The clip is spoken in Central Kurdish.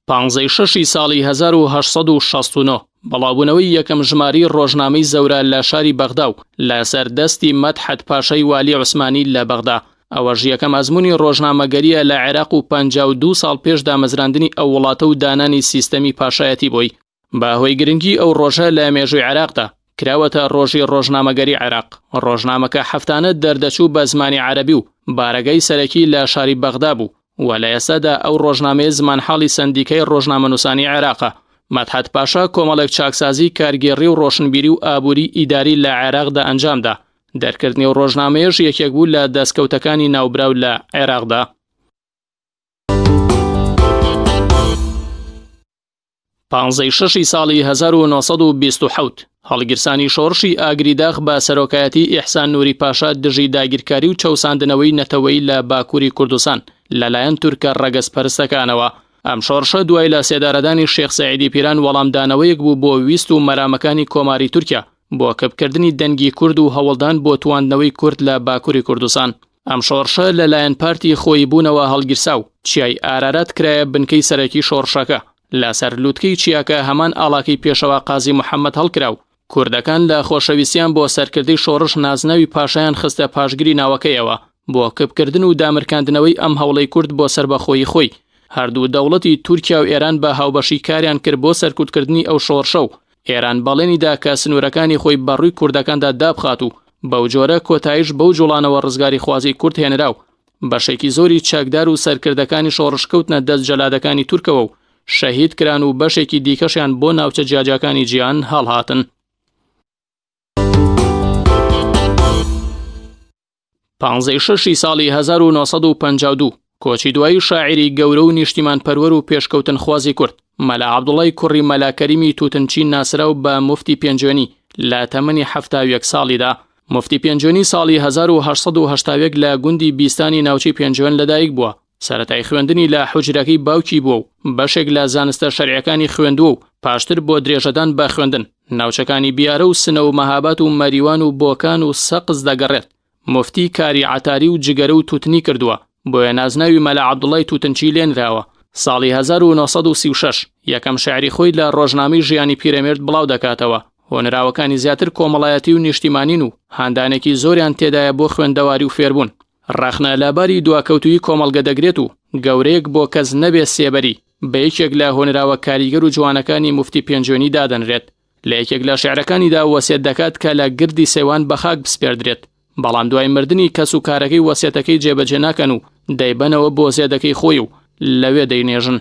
پانزەی شەشی ساڵی 1869 بڵاوبوونەوەی یەکەم ژمارەی ڕۆژنامەی زەورا لە شاری بەغدا و لەسەر دەستی مەدحەت پاشای والی عوسمانی لە بەغدا. ئەوەش یەکەم ئەزموونی ڕۆژنامەگەرییە لە عێراق و 52 ساڵ پێش دامەزراندنی ئەو وڵاتە و دانانی سیستەمی پاشایەتی بۆی. بە هۆی گرنگی ئەو ڕۆژە لە مێژووی عێراقدا، کراوەتە ڕۆژی ڕۆژنامەگەری عێراق. ڕۆژنامەکە هەفتانە دەردەچوو بە زمانی عەرەبی و بارەگای سەرەکی لە شاری بەغدا بوو و لە ئێستادا ئەو ڕۆژنامەیە زمانحاڵی سەندیکای ڕۆژنامەنووسانی عێراقە. مەدحەت پاشا کۆمەڵێک چاکسازی کارگێڕی و ڕۆشنبیری و ئابووری ئیداری لە عێراقدا ئەنجامدا، دەرکردنی ئەو ڕۆژنامەیەش یەکێک بوو لە دەستکەوتەکانی ناوبراو لە عێراقدا. پانزەی شەشی ساڵی 1927 هەڵگیرسانی شۆڕشی ئاگری داخ بە سەرۆکایەتی ئیحسان نوری پاشا دژی داگیرکاری و چەوساندنەوەی نەتەوەیی لە باکووری کوردستان لەلایەن تورکە ڕەگەزپەرستەکانەوە. ئەم شۆڕشە دوای لە سێدارەدانی شێخ سەعیدی پیران وەڵامدانەوەیەک بوو بۆ ویست و مەرامەکانی کۆماری تورکیا بۆ کپکردنی دەنگی کورد و هەوڵدان بۆ تواندنەوەی کورد لە باکووری کوردستان. ئەم شۆڕشە لە لایەن پارتی خۆییبوونەوە هەڵگیرسا و چیای ئارارات کرایە بنکەی سەرەکی شۆڕشەکە. لە سەر لوتکەی چیاکە هەمان ئاڵاکەی پێشەوا قازی محەممەد هەڵکرا و کوردەکان لە خۆشەویستیان بۆ سەرکردەی شۆڕش نازناوی پاشایان خستە پاشگری ناوەکەیەوە بۆ کپکردن و دامرکاندنەوەی ئەم هەوڵەی کورد بۆ سەربەخۆیی خۆی. هەردوو دەوڵەتی تورکیا و ئێران بە هاوبەشی کاریان کرد بۆ سەرکوتکردنی ئەو شۆڕشە و ئێران بەڵێنی دا کە سنوورەکانی خۆی بە ڕووی کوردەکاندا دابخات و بەو جۆرە کۆتاییش بەو جوڵانەوە ڕزگاریخوازی کورد هێنرا و بەشێکی زۆری چەکدار و سەرکردەکانی شۆڕش کەوتنە دەست جەلادەکانی تورکەوە و شەهید کران و بەشێکی دیکەشیان بۆ ناوچە جیاجیاکانی جیهان هەڵهاتن. پانزەی شەشی ساڵی 1952 کۆچی دوایی شاعیری گەورە و نیشتیمانپەروەر و پێشکەوتنخوازی کورد مەلا عەبدوڵای کوڕی مەلا کەریمی توتنچی ناسراو بە موفتی پێنجوێنی لە تەمەنی 71 ساڵیدا. موفتی پێنجوێنی ساڵی 1881 لە گوندی بیستانی ناوچەی پێنجوێن لەدایک بووە. سەرەتای خوێندنی لە حوجرەکەی باوکی بووە و بەشێک لە زانستە شەرعیەکانی خوێندووە و پاشتر بۆ درێژەدان بە خوێندن ناوچەکانی بیارە و سنە و مەهابات و مەریوان و بۆکان و سەقز دەگەڕێت. موفتی کاری عەتاری و جگەرە و توتنی کردووە، بۆیە نازناوی مەلا عەبدوڵای توتنچی لێنراوە. ساڵی 1936 یەکەم شیعری خۆی لە ڕۆژنامەی ژیانی پیرەمێرد بڵاو دەکاتەوە. هۆنراوەکانی زیاتر کۆمەڵایەتی و نیشتیمانین و هاندانێکی زۆریان تێدایە بۆ خوێندەواری و فێربوون. ڕەخنە لە باری دواکەوتوویی کۆمەڵگە دەگرێت و گەورەیەک بۆ کەس نەبێ سێبەری بە یەکێک لە هۆنراوە کاریگەر و جوانەکانی موفتی پێنجوێنی دادەنرێت. لە یەکێک لە شیعرەکانیدا وەسیەت دەکات کە لە گردی سەیوان بە خاک بسپێردرێت، بەڵام دوای مردنی کەس و کارەکەی وەسیەتەکەی جێبەجێ ناکەن و دەیبەنەوە بۆ زێدەکەی خۆی و لەوێ دەینێژن.